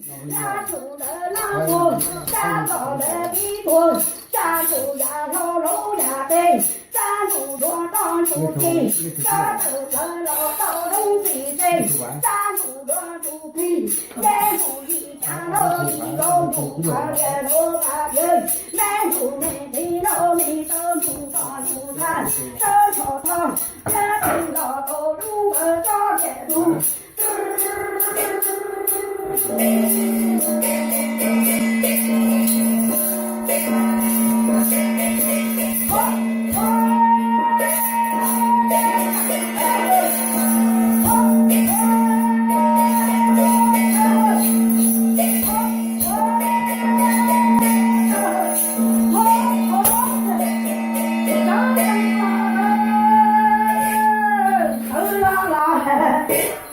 Sab ntsuj lawv nab tuag, sab nplog lawv vib tuag, sab ntsuj yam hlau lub yam tes, sab ntsuj duav toj ntsuj ci, sab ntsuj plawv los tau lub ntxim tes, sab ntsuj duav ntsuj plig, sab ntsuj yim cav hlau yim nkaus ntsuj qhov tias hlau pam yawg, me ntsuj me ntxhib hlau me tau ntsuj toj ntsuj tag, sab ntsho thoj, sab ntsuj los tau lub tsob tias tus.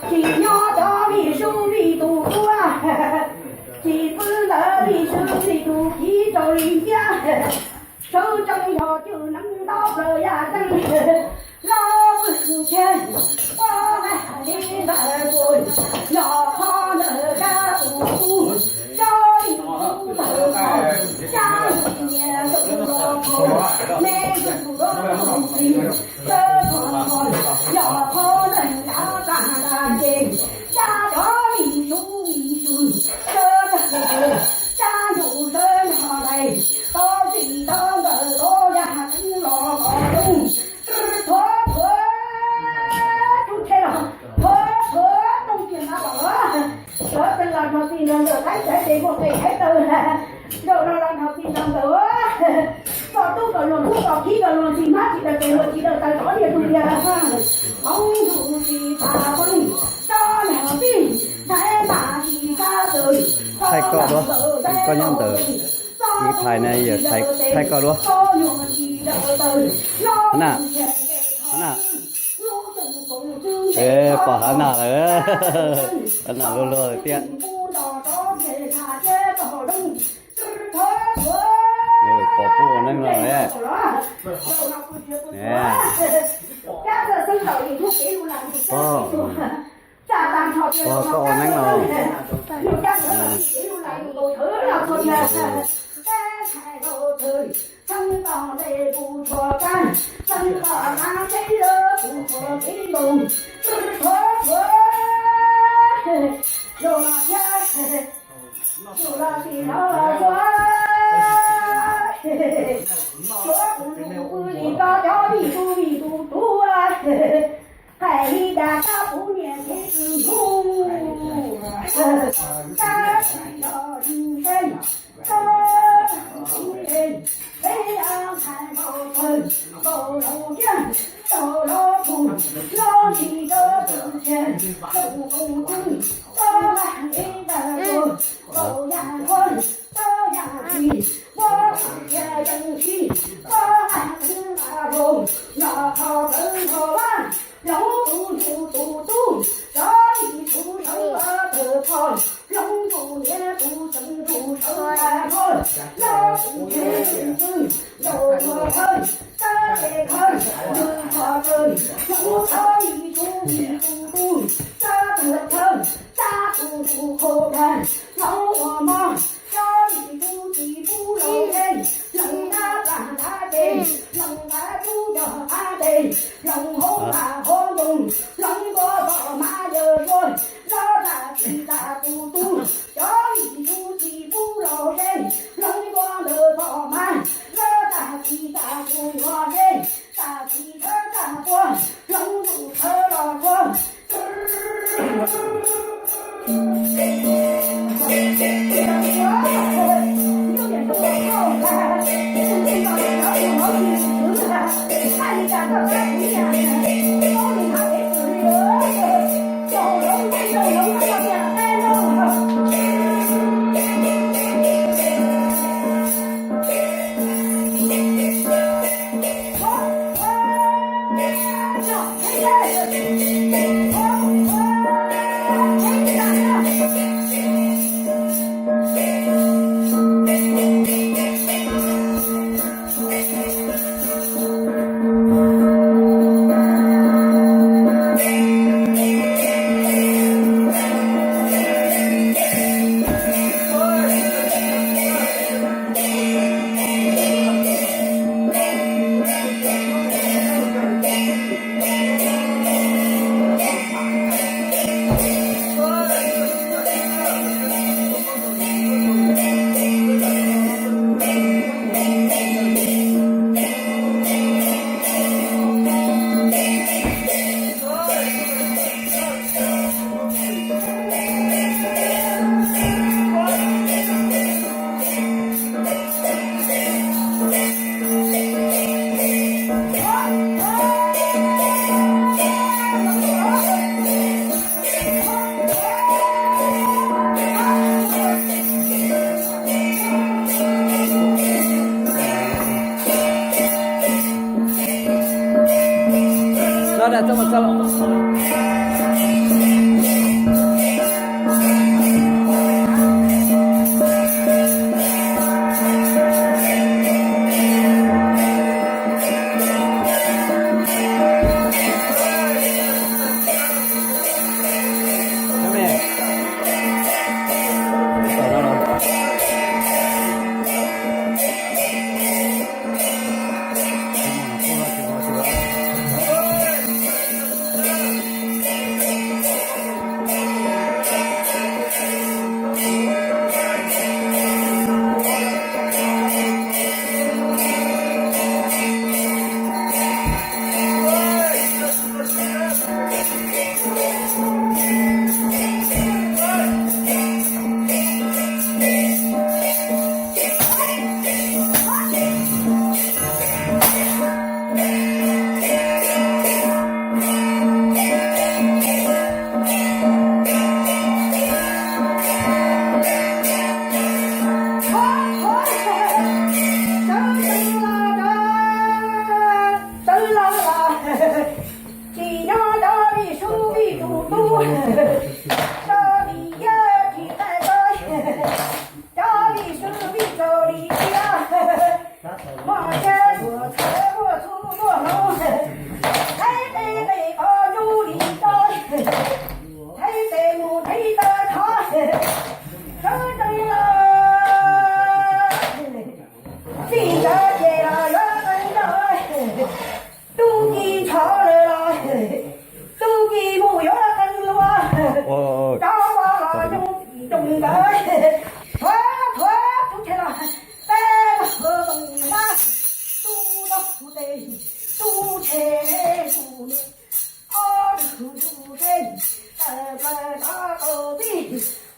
Tsis nyob cov vij sub vij tus tuaj, tsis pw ntawd vij sub vij tus kiv rau li nciab, sawv tsees yog cwj neeb ntaub plaws yaj ceeb, los pw ntshe ua li ntawd tuaj, yog qhov ntawd dab tus tub, cov vij sub ntawd tau, cab nyias tus los, me tus los tus txiv, sawv tsees yog qhov neeg dab tag dab ces, cab cov vij sub vij tus, sawv tsees, cab ntuj sawv nrog dais, tau txij tau nkawm tau yaj ceeb los kom rooj, thuav thuav, tub tshe los thuav thuav rooj tiag na los, cov tsees los nrog txij nrog nkawm, qaib txhais tes muaj qe qaib taw, zaum no los nrog txij nrog nkawm, txoj tub kom luag tub, txoj khib kom luag txij, hmab tsis daws tes, luag tsis daws taw, tov niag tug tiag, hmoov ntuj tsis txav peev, tso nrog txij, ntxhais mas tsis txav taw, thaij koj duab, koj nyob ntawd, ib phais na yawm thaij koj duab. Na, na, pom hav na lawm, hav na luag luag tiag. Pom pub ua neeb no. Pog, pog koj ua neeb los? Hais li cas koj kuv niam txiv kwv ntuj, kab tsis los yus tsev, koj tsis tsev, peb yog ntxhais npau taws, npau laus tiag, npau laus tus, los tsis tau tus tiag, tus tus twg, koj vaj kev tawg tuag, npau yam nqhoj, npau yam tsis, muab tus tiag yeej tsis, koj vaj kev nqa los, los qhov tawv nrog vaj, hloov tus ntsuj tus tub, cov vij sub sawv tawg tog, hloov tus niam tus txeev tus sawv tag nrho, los tus ntxhais tus twg, zaum ua thawj, tab teb thawj, nws qhov tawg, hloov cov vij sub vij tus tub, sawv tawg thawj, tab tus ntsuj qhua dag, hloov ua mog, cov vij sub tsis pub los tsev, hloov dab plag dab tsev, hloov dab tub cog qab tsev, hloov hauv vaj hauv nroog, hloov nkuaj pom mas yawg zuag, hloov tag txij tag tus tub, cov vij sub tsis pub los tsev, hloov nkuaj ntawm pom mas, hloov tag txij tag tus nyuam tsev, tag txij thawj tag quaj, hloov ntuj thawj los quaj, Cov vim yawg tsis tau koj, cov vim swv vim tsaus li thiab, mos thiab suav txhawv luaj txhub luaj hloov, thaib qe qe qos ntuj li roj, thaib tes mus thaib taw thov, sawv tsees los txij nkawm ces los yuav qee nrauj, tub ki nchov lawm los tub ki mus yuav qee luaj, rov los los yooj tsis yooj nkawm, thuav thuav tub tshe los peb los zoo nab, tub tau tub tes, tub tshe zus ni, ob tug zus seb, tawm plaws rov tau txij,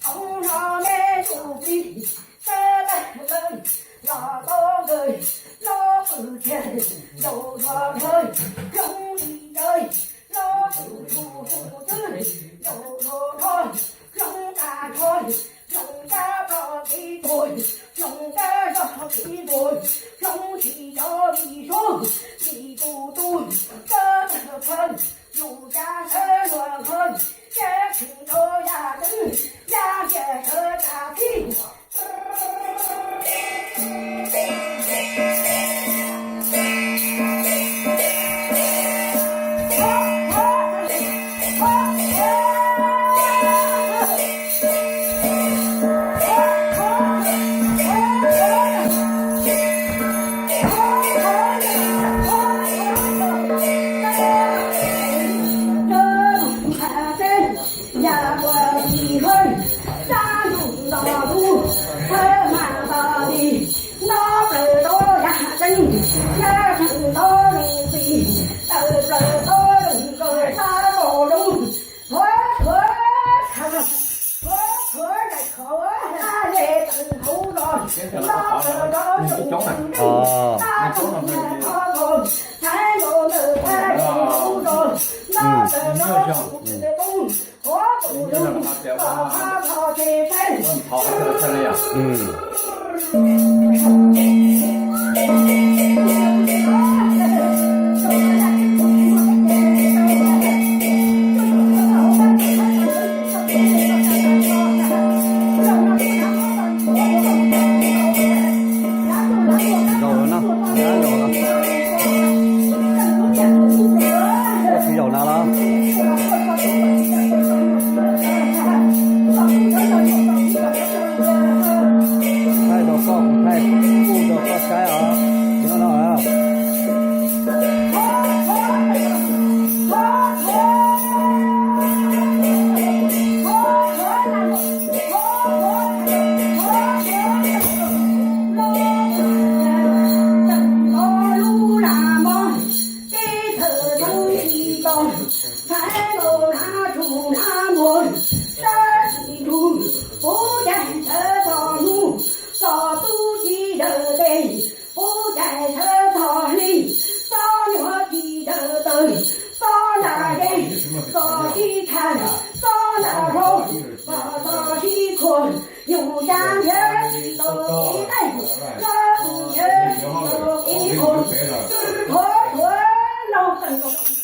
qhov no me zus plig, sab tawg plaws los tau nkawd, lob pwm kiag ntaus rho rhawv, loog li ntawd, lob pwm tus tus twg, ntaus rho rho, loog tas rho, loog kab rog kev tuag, loog kab zog kev tuag, loog tsis cov vim sub vim tus tub, sab tawg plaws, yus cas sawv luag nqhawv, sab tsis tau yam tseeb, yam tias sawv tas txij. Ɔ. Zaum no, zaum no. Koj tsis zaum na los? Thaij rau koj, kuv thaij kuj rau koj saib os. Nyob no. Tub cais sawv txog hli, xob nyuag tsis daws taw, xob nram ze, xob sib tham, xob nram hlau, xob sib khuam, nyuj ya nrhiav tsis tau kev taij, xob tus nrhiav tsis tau kev khuam, thuav thuav laug qeeg.